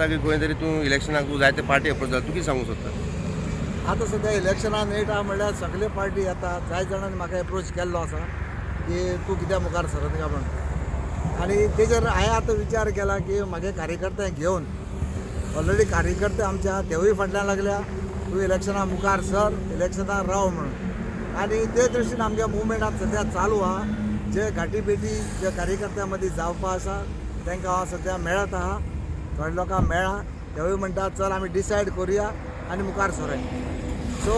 की खंय तरी तूं इलेक्शनाक तूं जायते पार्टी अप्रोच जाला, तूं कितें सांगूंक सोदता? आतां सद्या इलेक्शनान नेट आहा म्हणल्यार सगळे पार्टी येता. जायत जाणांनी म्हाका एप्रोच केल्लो आसा की तूं कित्याक मुखार सरना काय म्हणून. आनी तेजेर हांवें आतां विचार केला की म्हागे कार्यकर्त्यांक घेवन, ऑलरेडी कार्यकर्ते आमचे आहा, तेवूय फाटल्यान लागल्या, तूं इलेक्शना मुखार सर, इलेक्शनाक राव म्हणून. आनी ते दृश्टीन आमगे मुवमेंट आतां सद्या चालू आहा. जे गाठी भेटी जे कार्यकर्त्यां मदीं जावपा आसा, तांकां हांव सद्या मेळत आहा. थोड्या लोकांक मेळ्ळा, तेवूय म्हणटा, चल आमी डिसायड करुया आनी मुखार सरुया. सो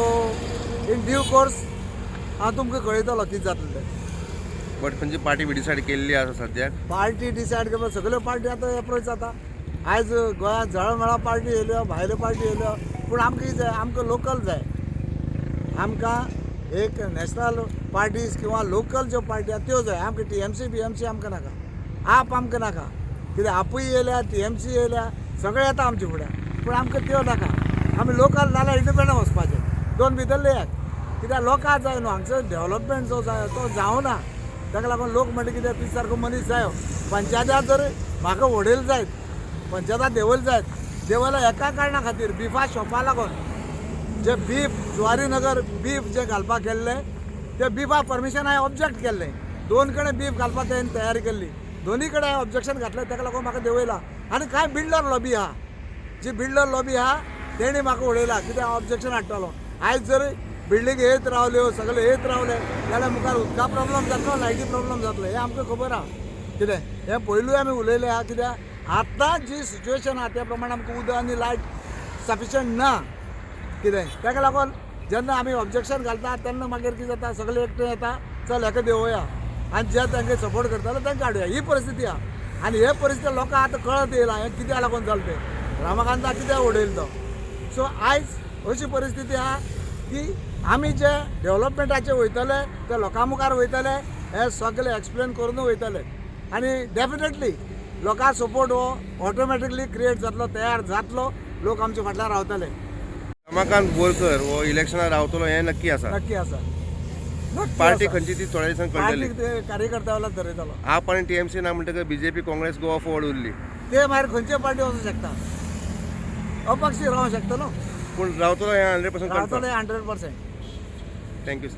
इन ड्यू कोर्स हांव तुमकां कळयतलो कितें जातलें तें. बट खंयची पार्टी बी डिसायड केल्ली आसा सद्याक? पार्टी डिसायड करपाक सगळ्यो पार्टी आतां एप्रोच जाता. आयज गोंयांत जळमळा पार्टी येयल्यो, भायल्यो पार्टी येयल्यो, पूण आमकां कितें जाय? आमकां लोकल जाय. आमकां एक नॅशनल पार्टीज किंवा लोकल ज्यो पार्टी आहा त्यो जाय आमकां. टीएमसी बीएमसी आमकां नाका, आप आमकां नाका. कित्याक आपूय येयल्या, टीएमसी येयल्या, सगळे येता आमचे फुड्यान, पूण आमकां त्यो नाका. आमी लोकल नाल्यार इंडिपेंडंट वचपाचें, दोन भितरले एक. कित्याक लोकांक जाय न्हू, हांगसर डेवलपमेंट जो जाय तो जावना. ताका लागून लोक म्हणटा, कितें तुजे सारको मनीस जायो. पंचायत्यात जर म्हाका वडयल जायत, पंचायतात देंवयल जायत, देंवयला एका कारणा खातीर, बिफा शॉपा लागून. जे बीफ जुवारी नगर बीफ जे घालपाक केल्ले, ते बिफा परमिशन हांवें ऑब्जेक्ट केल्लें. दोन कडेन बीफ घालपाक तेणी तयारी केल्ली, दोनी कडेन हांवें ऑब्जेक्शन घातलें. ताका लागून म्हाका देंवयला. आनी कांय बिल्डर लॉबी आहा, जी बिल्डर लॉबी आहा तेणी म्हाका उडयला, कित्याक हांव ऑब्जेक्शन हाडटलो. आयज जर बिल्डींग येयत रावल्यो, सगळे येयत रावले जाल्यार मुखार उदका प्रॉब्लम जातलो, लायटी प्रॉब्लम जातलो, हें आमकां खबर आहा. कितें हें पयलूय आमी उलयले आहा. कित्याक आतां जी सिच्युएशन आहा त्या प्रमाणे आमकां उदक आनी लायट सफिशंट ना. कितें ताका लागून जेन्ना आमी ऑब्जेक्शन घालता तेन्ना मागीर कितें जाता, सगळे एकठांय येता, चल हेका देंवोया आनी जे तांकां सपोर्ट करताले तांकां हाडुया. ही परिस्थिती आहा. आनी हे परिस्थिती लोकांक आतां कळत येयला, हें कित्याक लागून जालें तें, रमाकांताक कित्याक उडयलो तो. सो आयज अशी परिस्थिती आहा की आमी जे डेवलपमेंटाचे वयतले ते लोकां मुखार वयतले, हे सगळे एक्सप्लेन करून वयतले आनी डेफिनेटली लोकां सपोर्ट हो ऑटोमॅटिकली क्रिएट जातलो, तयार जातलो, लोक आमच्या फाटल्यान रावतले. रमाकांत बोरकर हो इलेक्शनाक रावतलो हें नक्की आसा? नक्की आसा, नक्की पार्टी आसा. खंयची ती थोड्या दिसांक कळटली. पार्टी ते कार्यकर्त्या वांगडा थरयतलो. आप आनी टीएमसी ना म्हणटकच बीजेपी, काँग्रेस, गोवा फॉरवर्ड उरली. ते मागीर खंयचे पार्टी वचूंक शकता, अपक्षी रावंक शकता न्हू. पूण रावतलो हें 100% कन्फर्म. रावतले 100%. Thank you.